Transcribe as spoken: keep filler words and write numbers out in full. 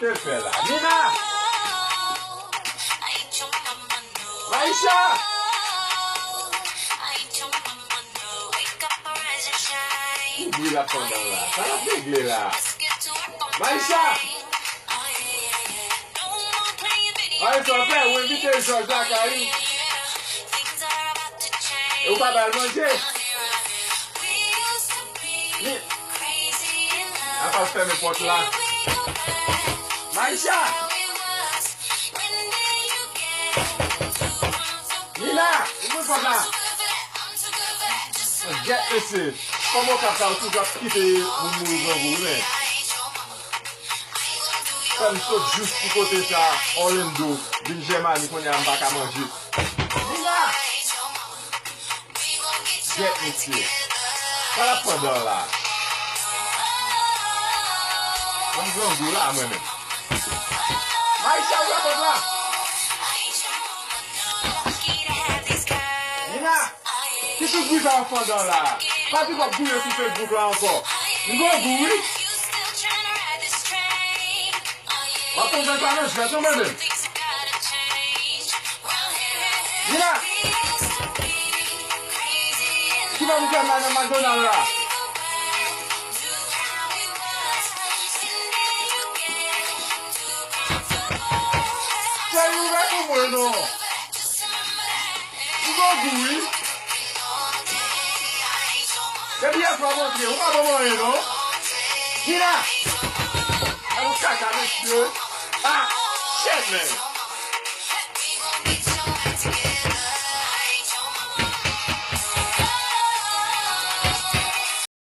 Te fè la. Nina! Maisha! Ki bri l ap fè anndan la? Sa l ap regle la? Maisha! Maisha, fè ou envite Jòj lakay ou. E ou pa ba l manje. Ni, apa l fèmen pòt la? Maisha! Nina, ouvri pòt la. Gèt mesye. Kòman w ka sa, ou toujou ap kite moun mouri grangou, wi, men. Fè m sot jis pou kote sa, Orlando, vin Jèmani, kounye a m pa ka manje. Nina! Gèt mesye. Sa l ap fè anndan la? Mwen grangou la, mwen menm. Maisha, ouvè pòt la. Nina, ki tout bri sa w ap fè anndan la? Pa di w ap gouye sou Facebook la ankò. M grangou, wi. W ap pran sa nan jwèt non, mwen menm. Nina! Ki pa pou fè mal nan McDonald la? Cheri, ouvè pou mwen non. M grangou, wi. Depi yè swa m antre, ou pa ban m anyen non. Nina! Ay, yon kaka, mesye. Ah, shit, man.